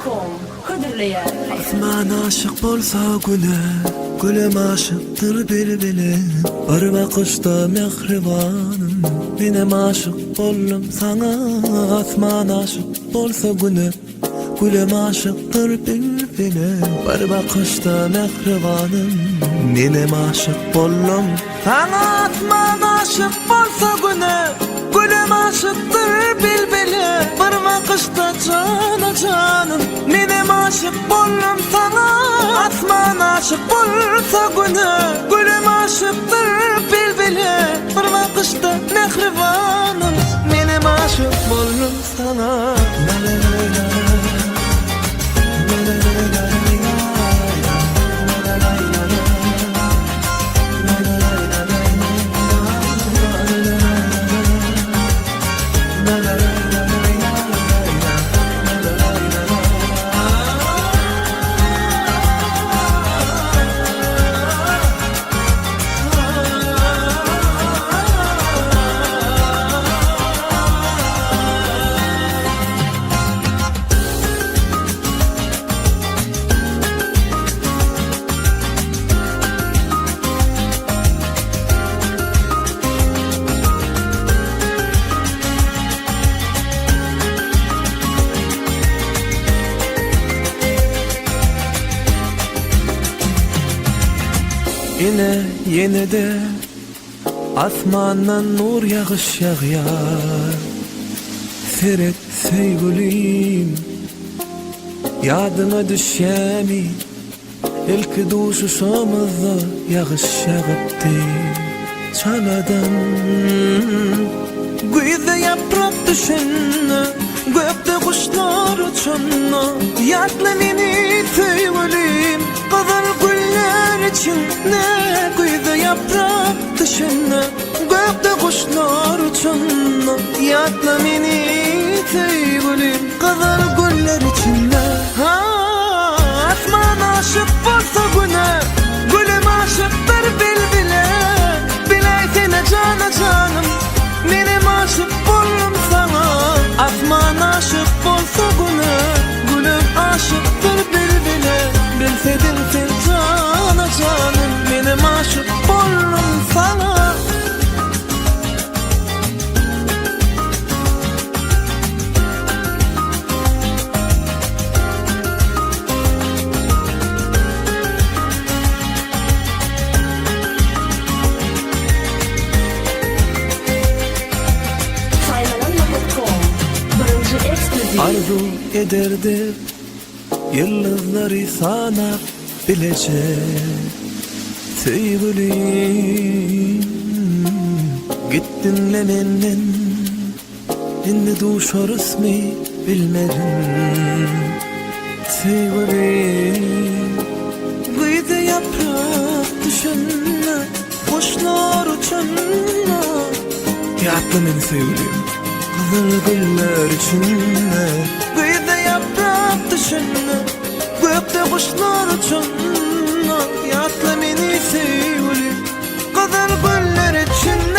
Com hödürleýär. Asman aşyk bolsa güle, Gülem aşykdyr bilbile. Bir bakyşda mähribanym, Menem aşyk boldum saňa. Asman aşyk bolsa güne, Gülem aşykdyr bilbile. Bir bakyşda mähribanym, Menem aşyk boldum saňa. Asman aşyk bolsa güne, Gülem aşykdyr bilbile. Bir bakyşda jana janym, Menem aşyk boldum saňa. Asman aşyk bolsa güne, Gülem aşykdyr bilbile. Bir bakyşda mähribanym, Menem aşyk boldum saňa. Ine, ýene-de asmandan nur ýagyş ýagýar. Seret, söýgülim, ýadyňa düşýämi, ilki duşuşamyzda ýagyş ýagypdy çaladan. Güýzde ýaprak düşende, gökde guşlar uçanda, ýatla meni söýgülim, gyzyl güller içinde. Güýzde ýaprak düşende, gökde guşlar uçanda, ýatla meni söýgülim, gyzyl güller içinde. Asman aşyk bolsa güne, gülem aşykdyr bilbile. Biläýsene jana janym, menem aşyk boldum saňa. Asman aşyk bolsa güne, gülem aşykdyr bilbile. Bilsediň sen jana janym, menem aşyk boldum saňa. Saýlanan.com Birinji eksklýuziw. Arzuw ederdik ýyldyzlary sanap bileje Söýgülim gitdiňle menden Indi duşarysmy bilmedim Söýgülim Güýzde ýaprak düşende Guşlar uçanda Ýatla meni söýgülim Gyzyl güller içinde Güýzde ýaprak düşende Gökde guşlar uçanda Ýatla meni söýgülim Gyzyl güller içinde.